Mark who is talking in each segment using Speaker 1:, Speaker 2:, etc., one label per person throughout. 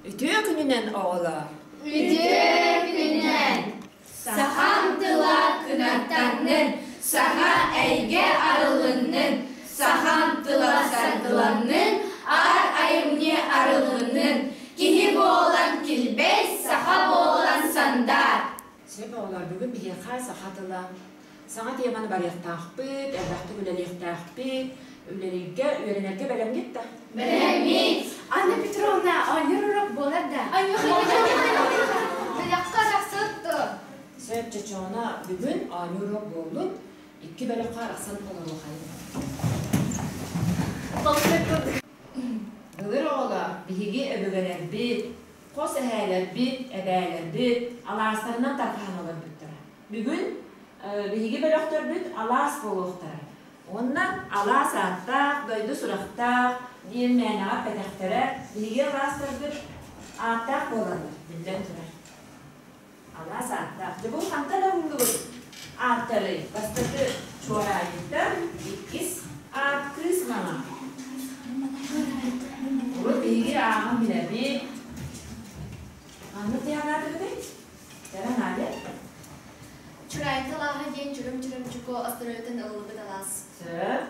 Speaker 1: Үтүө күнүнэн, оҕолоор!
Speaker 2: Үтүө күнүнэн!
Speaker 3: Сахам тыла кынаттаннын, саҥа эйгэ арылыннын, сахам тыла саргыланнын, аар айымньы арылыннын, киһи буолан килбэй, саха буолан сандаар.
Speaker 1: Сөп оҕолоор, бүгүн биһиэхэ саха тыла саҥа теманы барыахтаахпыт, элбэхтик үлэлиэхтээхпит, үлэлииргэ, үөрэнэргэ бэлэмҥит да?
Speaker 3: Бэлэммит!
Speaker 2: Анна Петровна, оонньуур уруок буолар да?
Speaker 4: Бөлөххө арахсытту.
Speaker 1: Сөп, чочоона, бүгүн оонньуур уруок буоллун, икки бөлөххө арахсан олоруохайын. Былыр оҕолор, биһиги өбүгэлэрбит, хос эһээлэрбит, эбээлэрбит алаастарынан тарҕаһан олорбуттара. Бүгүн биһиги бөлөхтөрбүт алаас буолуохтара. Уонна алаас ааттаах, дойду сурахтаах диэн мээнэҕэ эппэтэхтэрэ, биһиги алаастарбыт ааттаах буолаллар, биллэн турар. Алаас ааттаах. Дьэ бу хантан ылыллыбыт ааттарый? Бастакы Чуораайыттан, иккис аат Кыыс Маҥан. Урут биһиги ааҕан билэбит. Ханнык диэн аатыгытый? Кэрэ Надя?
Speaker 4: Чураайты алааһа диэн чурум-чурумчуку остуруйатын ылыллыбыт алаас.
Speaker 1: Сөп.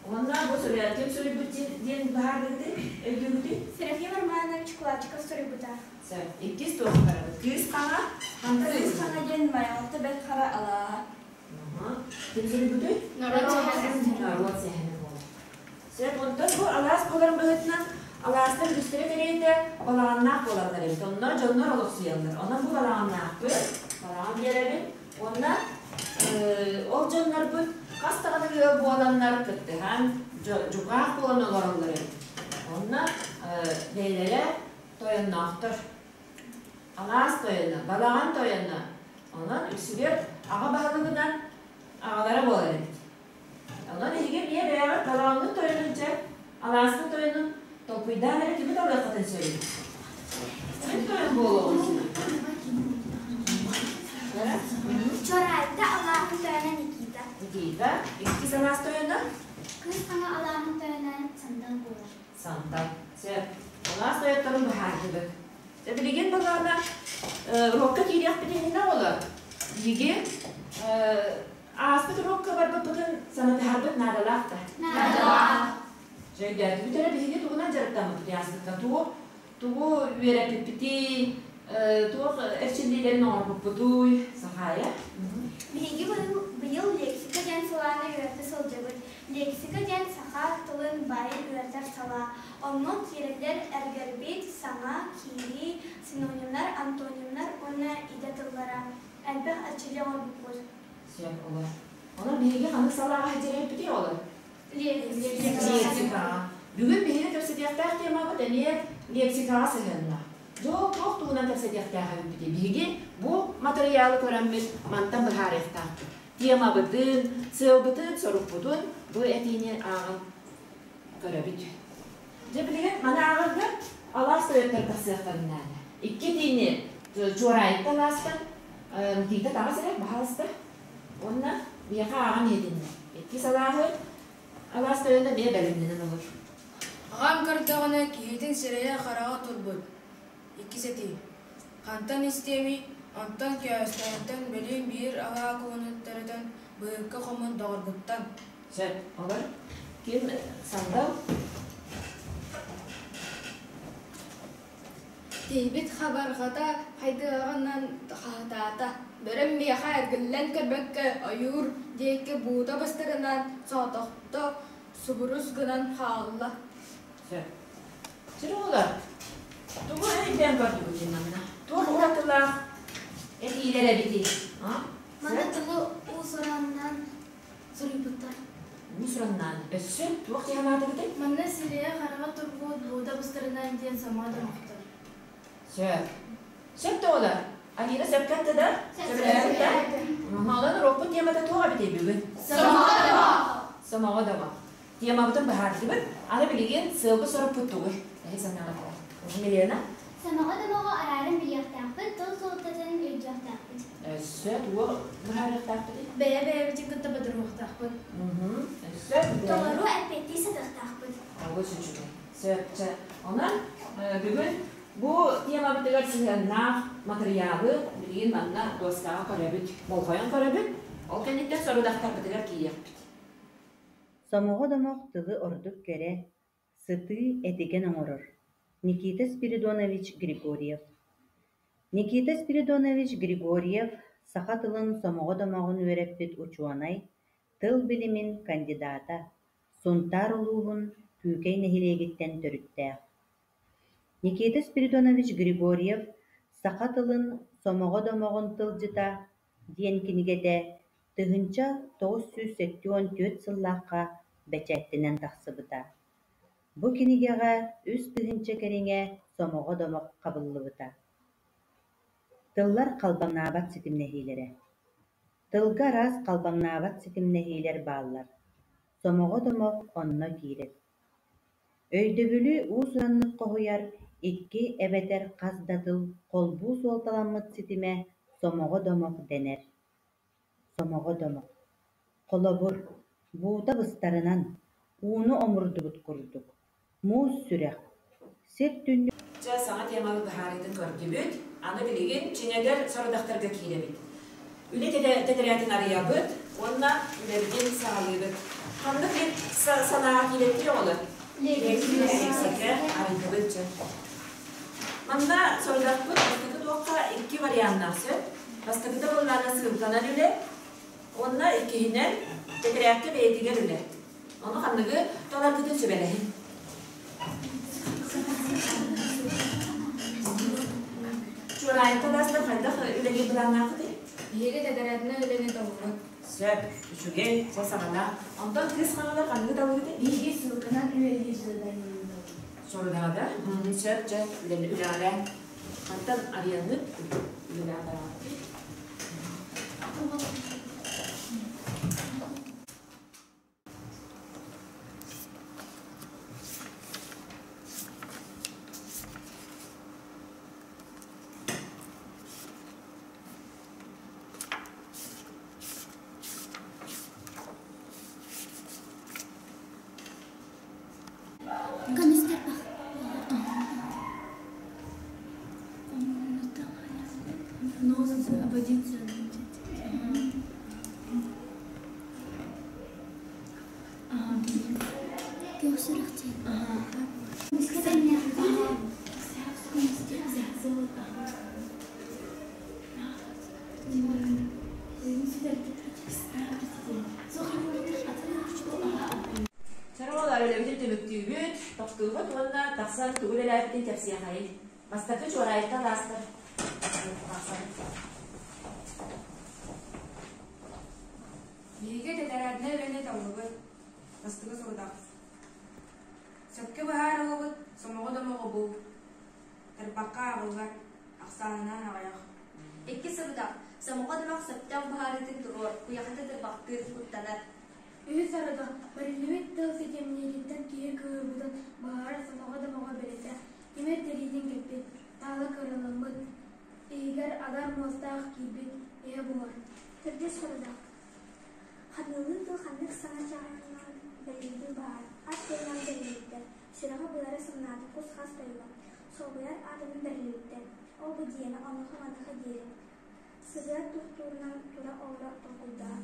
Speaker 1: Уонна бу суруйааччым суруйбут диэн баһаардыгытый? Өйдүүгүтүй?
Speaker 2: Серафим Романович Кулачиков суруйбута.
Speaker 1: Сөп. Иккис туохтарабыт. Кыыс Хаҥа. Хантан
Speaker 2: Кыыс Хаҥа диэн Майаҕатта Бэрт Хара алааһа.
Speaker 1: Ким суруйбутуй?
Speaker 4: Норуот сэһэнэ.
Speaker 1: Норуот сэһэнэ буолар. Сөп. Онтон бу алаас буоларын быһыытынан алаастар үгүстэрэ кэриэтэ балаҕаннаах буолаллар эбит. Онно дьоннор олохсуйаллар. Онон бу балаҕаннаахпыт, балаҕан биэрэбин. Уонна ол дьоннорбут хас даҕаны ыал буоланнар кыттыһан, дьукаах буолан олороллор эбит. Онно бэйэлэрэ тойонноохтор. Алаас тойоно, балаҕан тойоно. Онон үксүгэр аҕа баһылыгынан аҕалара буолар эбит. Онон эһиги эмиэ бэйэҕит балаҕаҥҥыт тойонун дьэ, алааскыт тойонун толкуйдаан эрэ кими талыаххытын сөбүй? Ким тойон буолуоҕун сөбүй?
Speaker 2: Чораайта алааһын тойоно Никита.
Speaker 1: Никита. Иккис алаас тойоно?
Speaker 2: Кыыс Хаҥа алааһын тойоно Сандал буолар.
Speaker 1: Сандал. Сөп. Алаас тойотторун быһаардыбыт. Дьэ билигин былаана уруокка киириэхпит иннинэ оҕолор, биһиги ааспыт уруокка барбыппытын санатыһарбыт наадалаах да?
Speaker 3: Наадалаах.
Speaker 1: Дьэ өйдөөтүбүт эрэ биһиги тугунан дьарыктаммыппытый ааспыкка тугу тугу үөрэппиппитий, туох эрчиллиилэрин оҥорбуппутуй, Сахаайа?
Speaker 2: Биһиги быйыл лексика диэн салааны үөрэтэ сылдьабыт. Лексика диэн саха тылын баайын үөрэтэр салаа. Онно киирэллэр эргэрбит, саҥа, киирии, синонимнар, антонимнар уонна идэ тыллара. Элбэх эрчиллии оҥорбуппут.
Speaker 1: Сөп олор. Онон биһиги ханнык салааҕа сылдьар олор? Лексикаҕа. Бүгүн биһиги кэпсэтиэхтээх темабыт эмиэ лексикаҕа сыһыаннаах. Дьол туох туһунан кэпсэтиэхтээх эбиппитий? Биһиги бу матырыйаалы көрөммүт мантан быһаарыахтаахпыт. Темабытын, сыалбытын, сорукпутун бу этиини ааҕан көрөбүт. Дьэ билигин маны ааҕарга алаас тойоттор тахсыахтарын наада. Икки этиини Чуораайыкка алаастан Никита таҕыс эрэ, баһаалыста. Уонна биһиэхэ ааҕан иһитиннэ. Иккис алааһы алаас тойоно эмиэ бэлэмнэнэн олор.
Speaker 5: Аҕам көрдөҕүнэ киһитин сирэйэ-хараҕа турбут. Иккис этии. Хантан истиэмий, онтон көөстөөнтөн бөлүүн биир алаа куһунун төрөтөн быһыкка хомун доҕоргуттан.
Speaker 1: Сөп, олор. Ким сандал?
Speaker 4: Тиийбит хабарҕата хайдыаҕынан хаһытаата, бөрөм миэхэ эргиллэн көрбөккө ойуур диэки буута быстарынан соҕотохто субурус гынан хаалла.
Speaker 1: Сөп. Чырыылар, тугу өйдөөн көрдүгүт манна? Туох уратылаах этиилэр эбитий?
Speaker 2: Манна тылы уус-ураннаан суруйбуттар.
Speaker 1: Уус-ураннаан өссө туох дии санаатыгытый?
Speaker 5: Манна сирэйэ-хараҕа турбут буута быстарынан диэн сомоҕо домохтор.
Speaker 1: Сөп. Сөп да олар. Алина сөпкө этте да? Сөбүлэһэбит да? Онон уруокпут темата туох эбитий бүгүн?
Speaker 3: Сомоҕо домох.
Speaker 1: Сомоҕо домох. Темабытын быһаардыбыт. Аны билигин сыалбыт-сорукпут тугуй? Эһи санаҕытыгар. Милена?
Speaker 2: Сомоҕо домоҕу арааран билиэхтээхпит, тыл суолтатын өйдүөхтээхпит.
Speaker 1: Өссө тугу быһаарыахтаахпытый?
Speaker 5: Бэйэ-бэйэбитин кытта бодоруохтаахпыт.
Speaker 1: Өссө
Speaker 2: Толору эппиэттии сатыахтаахпыт.
Speaker 1: Олус үчүгэй. Сөп. Чэ. Онон бүгүн Бу темабытыгар сыһыаннаах матырыйаалы билигин манна дуоскаҕа көрөбүт, болҕойон көрөбүт. Ол кэнниттэн сорудахтарбытыгар киириэхпит.
Speaker 6: Сомоҕо домох тылы ордук кэрэ, сытыы, этигэн оҥорор Никита Спиридонович Григорьев Никита Спиридонович Григорьев саха тылын сомоҕо домоҕун үөрэппит учуонай, тыл билимин кандидата, Сунтаар улууһун Күүкэй нэһилиэгиттэн төрүттээх. Никита Спиридонович Григорьев «Саха тылын сомоҕо домоҕун тылдьыта» диэн кинигэтэ 1974 сыллаахха бэчээттэнэн тахсыбыта. Бу кинигэҕэ 3000 кэриҥэ сомоҕо домох хабыллыбыта. Тыллар халбаҥнаабат ситимнэһиилэрэ. Тылга араас халбаҥнаабат ситимнэһиилэр бааллар. Сомоҕо домох онно киирэр. Өйдөбүлү уус-ураннык хоһуйар икки эбэтэр хас да тыл холбуу суолталаммыт ситимэ сомоҕо домох дэнэр. Сомоҕо домох. Холобур, буута быстарынан, ууну омурдубут курдук, муус сүрэх, сир түннүк
Speaker 1: Чэ, саҥа теманы быһаарыытын көрдүбүт. Аны билигин чиҥэтэр сорудахтарга киирэбит. Үлэ тэтэрээтин арыйабыт уонна үлэбитин саҕалыыбыт. Ханнык санааҕа киирэттий оҕолор? Лексикэ арыйдыбыт чэ. Манна сорудахпыт бастакы туохха икки варианнаах сөп. Бастакыта буоллаҕына ссылканан үлэ, уонна иккиһинэн тэтэрээккэ бэйэтигэр үлэ. Ону ханныгы таларгытын сүбэлэһин. Чуораайыкка даастар хайдах үлэлиир былааннааххытый?
Speaker 5: Биһиги тэтэрээтинэн үлэни таллыбыт.
Speaker 1: Сөп, үчүгэй, сыл саҕана. Онтон кыыс хаҥалар ханныгы таллыгытый?
Speaker 2: Биһиги ссылканан үлэлиир заданиены таллыбыт.
Speaker 1: Сорудаҕа сөп, дьэ, үлэҕэлээн. Хантан арыйаҥҥыт үлэлээх бараҕытый? Чароолар үлэбитин түмүктүүбүт, тохтуубут уонна тахсан тугу үлэлээбитин кэпсиэхэйин. Бастакы чуораайыттан аастар.
Speaker 5: Биһиги тэтэрээдинэй үлэни таллыбыт. Бастакы сорудах. Сөпкө быһаарыллыбыт сомоҕо домоҕу бул. Тарбахха ааҕыллар, ахсаанынан аҕыйах.
Speaker 4: Икки сорудах. Сомоҕо домох сөптөөх быһаарыытын туруор, куйахата тарбахтыыр, куттанар.
Speaker 2: Үһүс сорудах. Бэриллибит тыл ситимниириттэн киһи кыыһырбытын быһаарар сомоҕо домоҕо бэлиэтэ. Тимир тириитин кэппит, таала кыраламмыт, иһигэр адар муостаах киирбит иһэ буолар. Төрдүс сорудах. Ханыылыы тыл ханнык саҥа чааһынан бэриллибитин быһаар. Ат тылынан бэриллибиттэр, сүрэҕэ-быара сымнаата кус-хаас тойуга, солбуйар аатынан бэриллибиттэр, ол-бу диэмэ, онуоха-маныаха диэри. Сыһыат туохтуурунан тура-олоро толкуйдаа.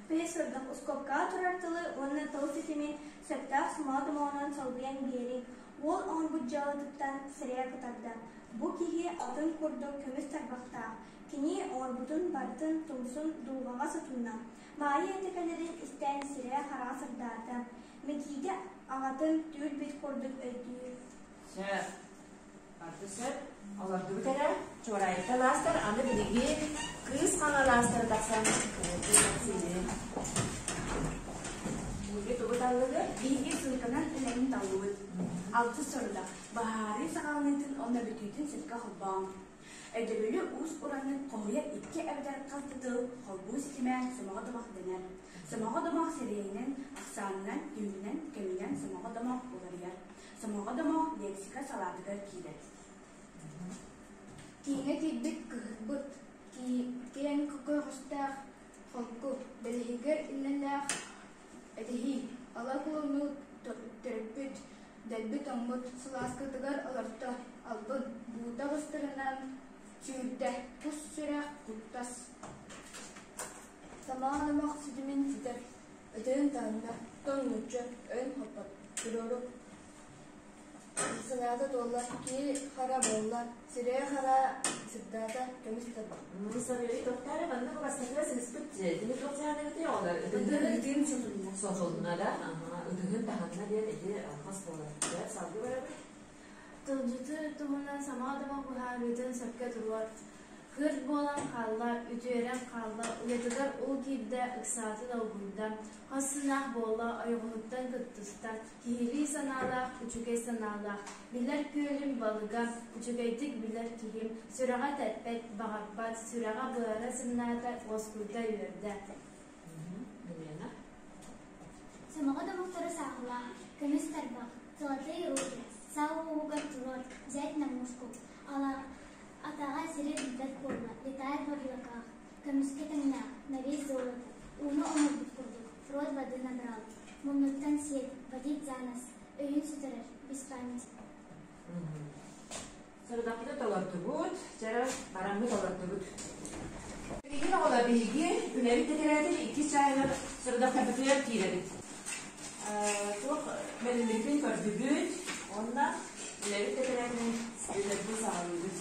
Speaker 7: Бэһис сорудах ускуопкаҕа турар тылы уонна тыл ситимин сөптөөх сымала домоҕунан солбуйан биэриҥ. Уол оҥорбут дьыалатыттан сирэйэ кытарда. Бу киһи атын курдук көмүс тарбахтаах. Кини оҥорбутун барытын тумсун дулҕаҕа сотунна. Маайа этэ кэлэрин истэн сирэйэ-хараҕа сырдаата. Микиитэ аҕатын түүл-бит курдук өйдүүр.
Speaker 1: Сөп. Барыта сөп. Олордубут эрэ. Чуораайыттан аастар. Аны билигин кыыс хаҥалаастары тахсан Биһиги тугу таллыбыт?
Speaker 8: Биһиги ссылканан үлэни таллыбыт. Алтыс сорудах. Быһаарыы саҕаланыытын уонна бүтүүтүн сөпкө холбооҥ. Өйдөбүлү уус-ураннык хоһуйар икки эбэтэр хас да тыл холбуу ситимэ сомоҕо домох дэнэр. Сомоҕо домох сирэйинэн, ахсаанынан, түүнүнэн, кэминэн сомоҕо домох уларыйар. Сомоҕо домох лексика салаатыгар киирэр.
Speaker 2: Кииҥҥэ киирбит кыһырбыт, киэҥ көҕүстээх холку, бэлиһигэр иннэлээх этиһии, ала кулуну төрөппүт, дэлби тоҥмут сылааскытыгар олорто.
Speaker 9: Албын, буута быстарынан сүүрдэ, кус сүрэх, куттас. Самаан омох ситимин ситэр, ытыһын таһынна, тоҥ нуучча, өйүн хоппот, туруору. Санаата туолла, киһи хара буолла, сирэйэ-хара сырдаата, көмүс тарбах.
Speaker 1: Савелий тоқтары манна бастакы сыспыт тини туох саанагыты оҕолор
Speaker 8: Ытыһын сотулла.
Speaker 1: Сотулна да, ытыһын таһынна диэн ити алхас буолар. Салгы барабыт.
Speaker 10: Тылдьыты туһунан саҥа домох быһаарыытын сөпкө туруор. Кыырт буолан хаалла, үтүөрэн хаалла, уйатыгар уу киирдэ, ыксаата долгуйда, хос сынаах буолла, ойоҕоһуттан кыттыста, киһилии санаалаах, үчүгэй санаалаах, билэр күөлүм балыга, үчүгэйдик билэр киһим, сүрэҕэ тэппэт, баҕарбат, сүрэҕэ быара сымнаата, уоскуйда үөрдэ.
Speaker 1: Елена.
Speaker 11: Сомоҕо домохтору сааһылаах, көмүс тарбах, золотые руки, саа уоһугар туруор, взять на мушку, атаҕа сири билбэт буолла, летает в облаках, көмүскэ тэҥнээх, на весь золото, ууну оҥорбут курдук, в рот воды набрал, муннуттан сиэт, водить за нос, өйүн сүтэрэр, без памяти.
Speaker 1: Сорудахпыты толордубут, чара бараммыт олордубут. Билигин оҕолор биһиги үлэбит тэтэрээтин иккис чааһыгар сорудахтарбытыгар киирэбит. Туох бэриллибитин көрдүбүт уонна үлэбит тэтэрээтин үлэбитин саҕалыыбыт.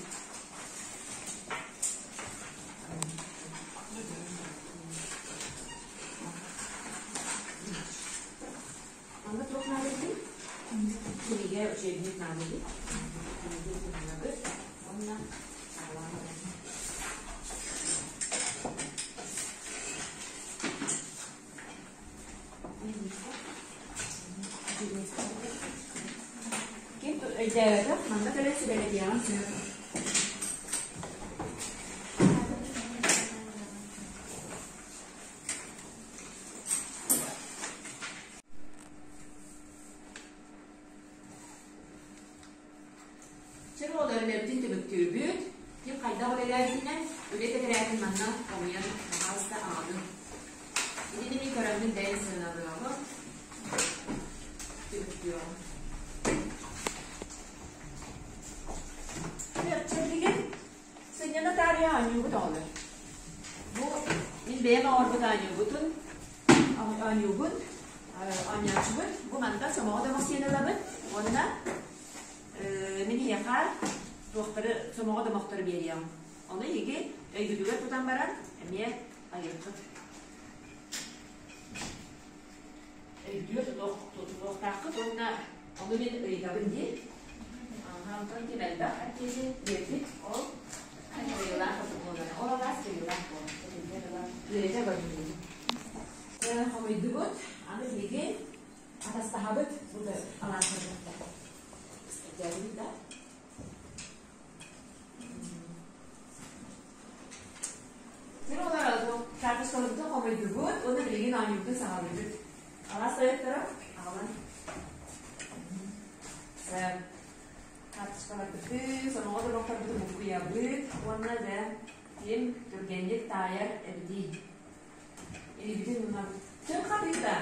Speaker 1: Манна туох наада эбитий? Кинигэ, учебник наада эбит. Кинигэ туһанабыт уонна саҕалаан Ким өйдөөбөтөх, манна кэлэн сүбэлэтиэҕин сөп. Чэ, оҕолор үлэбитин түмүктүүбүт. Ким хайдах үлэлээбитинэн үлэ тэтэрээтин манна хомуйан баһаалыста аҕалыҥ. Итини мин көрөммүн бэйэм сыаналыаҕым. Түмүктүөҕүм. Чэбдигин Сынньана таарыйа оонньуубут оҕолор. Бу мин бэйэм оҥорбут оонньуубутун оонньуубун оонньооччубут. Бу мантан сомоҕо домох сиэн ылабыт уонна мин эһиэхэ туохтары сомоҕо домохтору биэриэҕим. Ону эһиги өйгүтүгэр тутан баран эмиэ айыаххыт. Өйдүө тутуохтааххыт уонна ону мин ыйытабын дии. Онтон ким элбэх эппиэти биэрбит, ол кыайыылаах буолар. Ол алаас кыайыылаах буолар. Үөрэтэ көрдүбүт. Хомуйдубут. Аны биһиги атастаһабыт бу алаастарбытта. Өйдөөбүт да? Син олорор карточкаларбытын хомуйдубут уонна билигин оонньуубутун саҕалыыбыт. Алаас тойотторо аҕалан карточкаларбытын, сомоҕо домохторбутун буккуйабыт уонна дьэ ким түргэнник таайар эбитий? Илиибитин уунабыт. Чын хатыыта!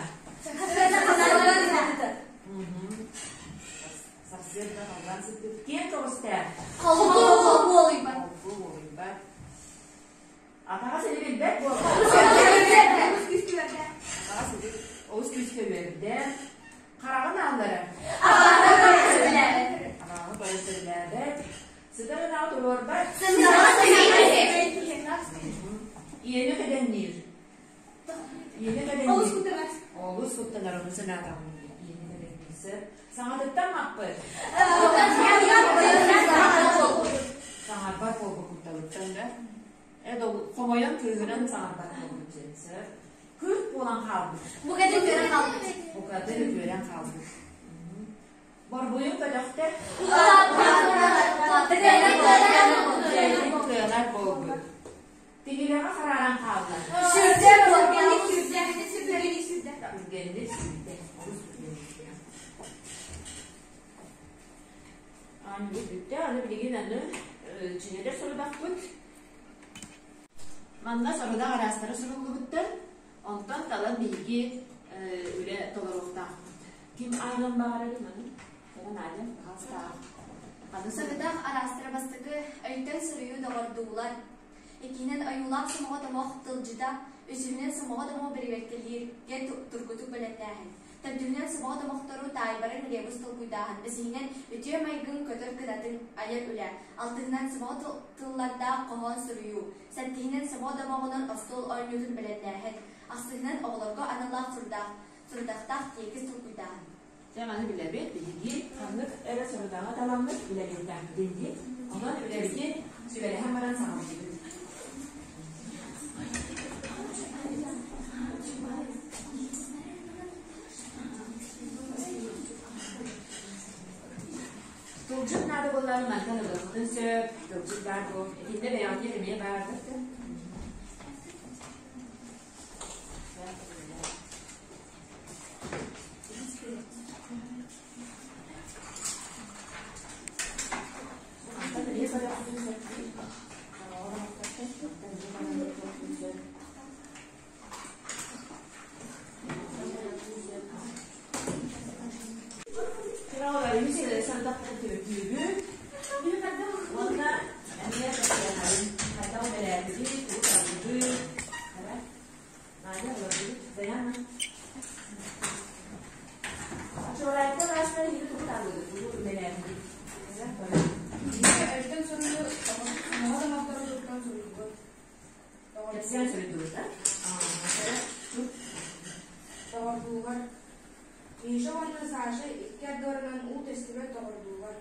Speaker 1: Сарсыарда халлаан сыппыт киэҥ көҕүстээх.
Speaker 3: Холбуу уолуйбат.
Speaker 1: Холбуу уолуйбат. Атаҕа сили билбэт буолла. Атаҕа сили олус күүскэ үөрдэ. Хараҕын ааллара. Аҕаҕы көрө сөбүлээбэт. Сытар ынаҕы туруорбат. Иэнэ кэдэнниир. Иэнэ кэдэнниир.
Speaker 3: Олус куттанар.
Speaker 1: Олус куттанар, ону санаатаҕым. Иэнэ кэдэнниир. Сөп. Саҥатыттан маппыт. Саҥарбат буолбут кутталыттан да. Хомойон кыыһыран саҥарбат буолбут диэн сөп. Күрт буолан хаалбыт.
Speaker 3: Букатын үөрэн хаалбыт.
Speaker 1: Букатын үөрэн хаалбыт. Борбуйун көтөхтө. Кыанар буолбут. Тиһилэҕэ харааран хаалла.
Speaker 3: Сүрдэ түргэнник сүрдэ. Түргэнник сүрдэ.
Speaker 1: Түргэнник сүрдэ. Олус түргэнник. Аанньа бүттэ. Аны билигин аны чинэлэр сорудахпыт. Манна сорудах араастара суруллубуттар. Онтон талан биһиги үлэ толоруохтаахпыт. Ким ааҕыан баҕарарый маны? Кэлэн Надя, пожалуйста, аах.
Speaker 4: Сорудах араастара бастакы өйтөн суруйуу доҕордуулар, иккиһинэн ойуулаах сомоҕо домох тылдьыта, үсүһүнэн сомоҕо домоҕу бэрэбиэркэлииргэ тургутук бэлэмнээһин, төрдүһүнэн сомоҕо домохтору таайбарын ребус толкуйдааһын, бэсиһинэн үтүө майгыҥ көтөр кынатын айар үлэ, алтыһынан сомоҕо тыллардаах хоһоон суруйуу, сэттиһинэн сомоҕо домоҕунан остуол оонньуутун бэлэмнээһин, ахсыһынан оҕолорго аналлаах сурдаах, сурдахтаах тиэкис толкуйдааһын.
Speaker 1: Дьэ маны билэбит, биһиги ханнык эрэ сорудаҕы таламмыт үлэлиэхтээхпитин дии. Онон үлэбитин сүбэлэһэн баран саҕалыыбыт. Тылдьыт наада буоллаҕына мантан ылыаххытын сөп, тылдьыт баар буо. Итиннэ бэйэҕитигэр эмиэ бааргыт. Уонна эмиэ хайдах үлэлээтигит, тугу таллыгыт, Надя, олордубут, Даяна. Оччолорго аастар иһи тугу таллыгыт, тугу үлэлээтигит?
Speaker 9: Өйтөн суруйуу сомоҕо домохтору туттан суруйбут.
Speaker 1: Кэпсээн суруйдубут, да?
Speaker 9: Доҕордуулар. Миша уонна Саша икки ардыларынан уу тэстибэт доҕордуулар.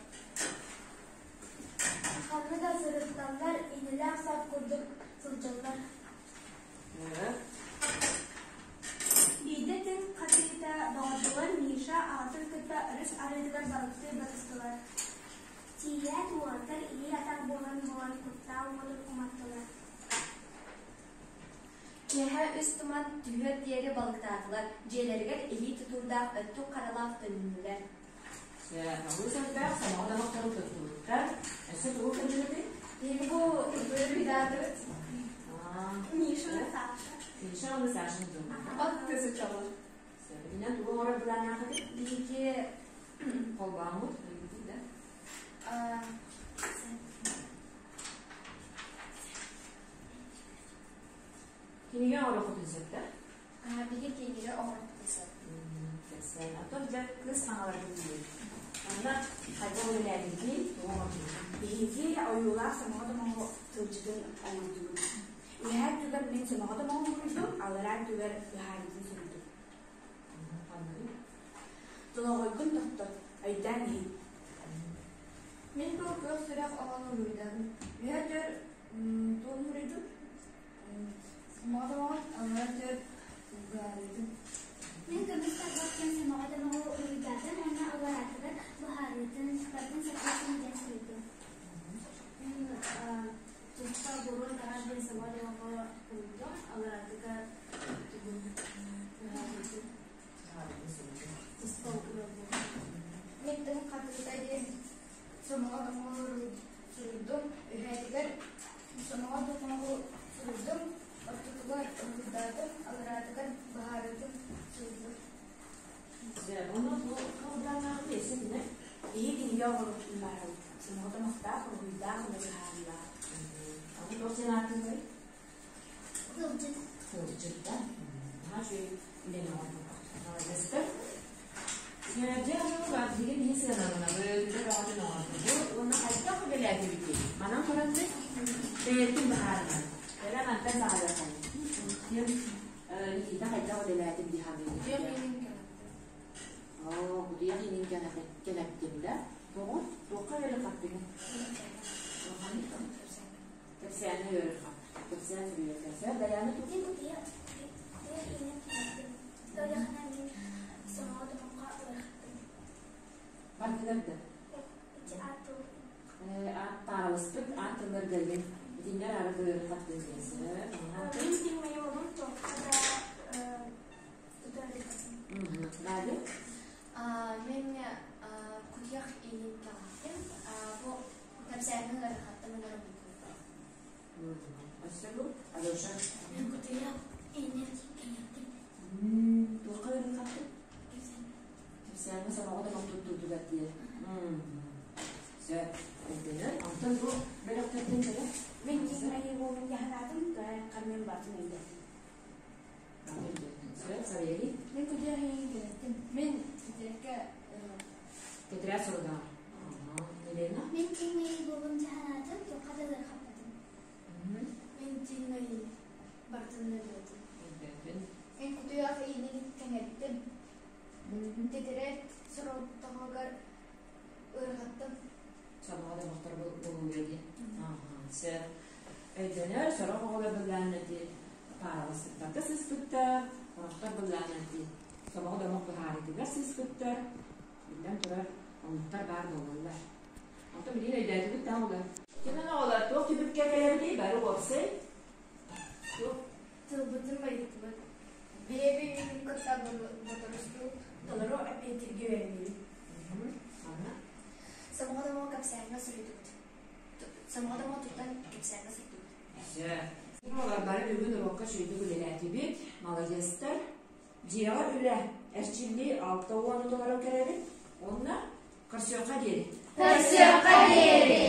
Speaker 2: Ханна да сырытталлар, иннилээх сап курдук сылдьаллар. Биирдэ тыҥ хатыыта доҕордуулар Миша аҕатын кытта өрүс арыытыгар балыктыы батыстылар. Тиийээт уолаттар илии-атах буолан-буолан куттаал уотун уматтылар.
Speaker 4: Киэһэ үс туман түһүөр диэри балыктаатылар, дьиэлэригэр илии тутуурдаах өттүк харалаах төнүннүлэр.
Speaker 1: Олус элбэх сомоҕо домохтору туттубуттар. Өссө тугу көрдүгүтүй?
Speaker 3: Биһиги бу выдаатыбыт.
Speaker 2: Миша Саша.
Speaker 1: Миша уонна Саша туһунан.
Speaker 3: От тысячалар.
Speaker 1: Билинэн тугу оҥорор былааннааххытый?
Speaker 3: Биһиги
Speaker 1: Холбооммут, билбитит да? Кинигэ оҥоруоххутун сөп да?
Speaker 3: Биһиги кинигэ оҥоруохпутун сөп.
Speaker 1: Кэпсээн. Оттон дьэ кыыс хаҥаларгын диир. Манна хайдах үлэлээбиккиний, тугу оҥордугут?
Speaker 8: Биһиги ойуулаах сомоҕо домоҕу тылдьытын оҥордубут. Үөһээ өттүгэр мин сомоҕо домоҕу суруйдум, аллараа өттүгэр быһаарыытын суруйдум.
Speaker 1: Ханныгый?
Speaker 8: Долоҕойгун тохтот, өйдөөн иһит.
Speaker 9: Мин бу күөх сүрэх оҕону уруйдатым. Үһэ төр тугун уруйдум? Сомоҕо домоҕун, аллара төр быһаарыытын.
Speaker 2: Мин көмүс тарбах диэн сомоҕо домоҕу уруйдаатым уонна аллараатыгар быһаарыытын, барытын сатыытын диэн суруйдум.
Speaker 10: Мин туспа буруо таһар диэн сомоҕо домоҕу уруйдум, аллараатыгар тугун быһаарыытын. Туспа уруйдум.
Speaker 9: Мин тыһым хатыыта диэн сомоҕо домоҕу суруйдум, үһээтигэр сомоҕо домоҕу суруйдум, ортотугар уруйдаатым, аллараатыгар быһаарыытын суруйдум.
Speaker 1: Ону туох эсэ
Speaker 8: Биһи кинигэ оҥоруохпутун баарабыт. Сомоҕо домохтоох, уруһуйдаах уонна быһаарыылаах.
Speaker 1: Аны туох диэн ааттыылларый?
Speaker 2: Тылдьыт.
Speaker 1: Тылдьыт да? Наһаа үчүгэй үлэни оҥорбуккут. Молодецтар. Дьэ, ону билигин биһи сыаналанабыт, үлэ бөҕөтүн оҥордубут уонна хайдах үлэлээтибитий? Манан бараннык бэйэбитин быһаарынан. Кэлэн мантан саҕалыаххайын. Ким Никита хайдах үлэлээтим дии саныыгын? Оо, кутуйах иинин кэнэттим да? Тоҕо? Туохха үөрэх-хаттыгын? Кэпсээни үөрэх Кэпсээн суруйар. Сөп, Дайаана туох?
Speaker 2: Мин кутуйах иинин кэнэттим. Ыарахана мин сомоҕо домоххо ыарахаттым.
Speaker 1: Бардылар да?
Speaker 2: Ити аат тыл.
Speaker 1: Аат таараласпыт, аат тылларга диэн итиннэр арыт ыарахаттын диэн сөп.
Speaker 2: Мин тиҥмэйим туохха да утарыппатым.
Speaker 1: Надя?
Speaker 4: Мен кутуйах иинин кэҕиттим. Бу кэпсээҥҥэ ыарахаттым ынырбытым.
Speaker 1: Өссө бу Алеша?
Speaker 2: Мин кутуйах иинин кэҥэттим.
Speaker 1: Туохха ыарырҕаттың? Кэпсээҥҥэ сомоҕо домох туттуутугар диye. Сөп. Өйдөнөр. Онтон бу бөлөхтөртөн көрө.
Speaker 8: Мин киин айыы буолун яһанаатым, тоҕо мен бартын өйдөтүм.
Speaker 1: Сөп, Савелий.
Speaker 9: Мин кудуя хайын кэлеттим. Мин тетрадка
Speaker 1: Тетрадь сорудаҕар. Елена.
Speaker 11: Мин киин айыы буолун дьаһанаатым, туохха да ыарахаппатым.
Speaker 9: Мин тиин айыы бартын өйдөтүм.
Speaker 1: Өйдөтүн.
Speaker 9: Мин кутуйах иинин кэҥэттим. Тетрадь сорудоҕугар ыарахаттым.
Speaker 1: Сомоҕо домохтор булууга диэн. Сөп. Өйдөнөр, сорох оҕолор былаан эти паараласпыттарга сыспыттар, сорохтор былаан эти сомоҕо домох быһаарыытыгар сыспыттар. Биллэн турар, оннуктар баар буолаллар. Онтон билигин өйдөөтүгүт да оҕолор? Кимэн оҕолор туох түбүккэ кэлэбитий бары уопсай? Туох?
Speaker 9: Тылбытын байыттыбыт. Бэйэ-бэйэбитин кытта бодоруспут.
Speaker 8: Толору эппиэттииргэ үөрэннибит.
Speaker 1: Манна?
Speaker 4: Сомоҕо домоҕу кэпсээҥҥэ суруйдубут. Сомоҕо домоҕу туттан кэпсээҥҥэ суруйдубут.
Speaker 1: Сөп. Оҕолор бары бүгүн уруокка үчүгэйдик үлэлээтибит. Маладьыастар. Дьиэҕэ үлэ эрчиллии 60 толорон кэлэбит. Уонна көрсүөххэ диэри.
Speaker 3: Көрсүөххэ диэри!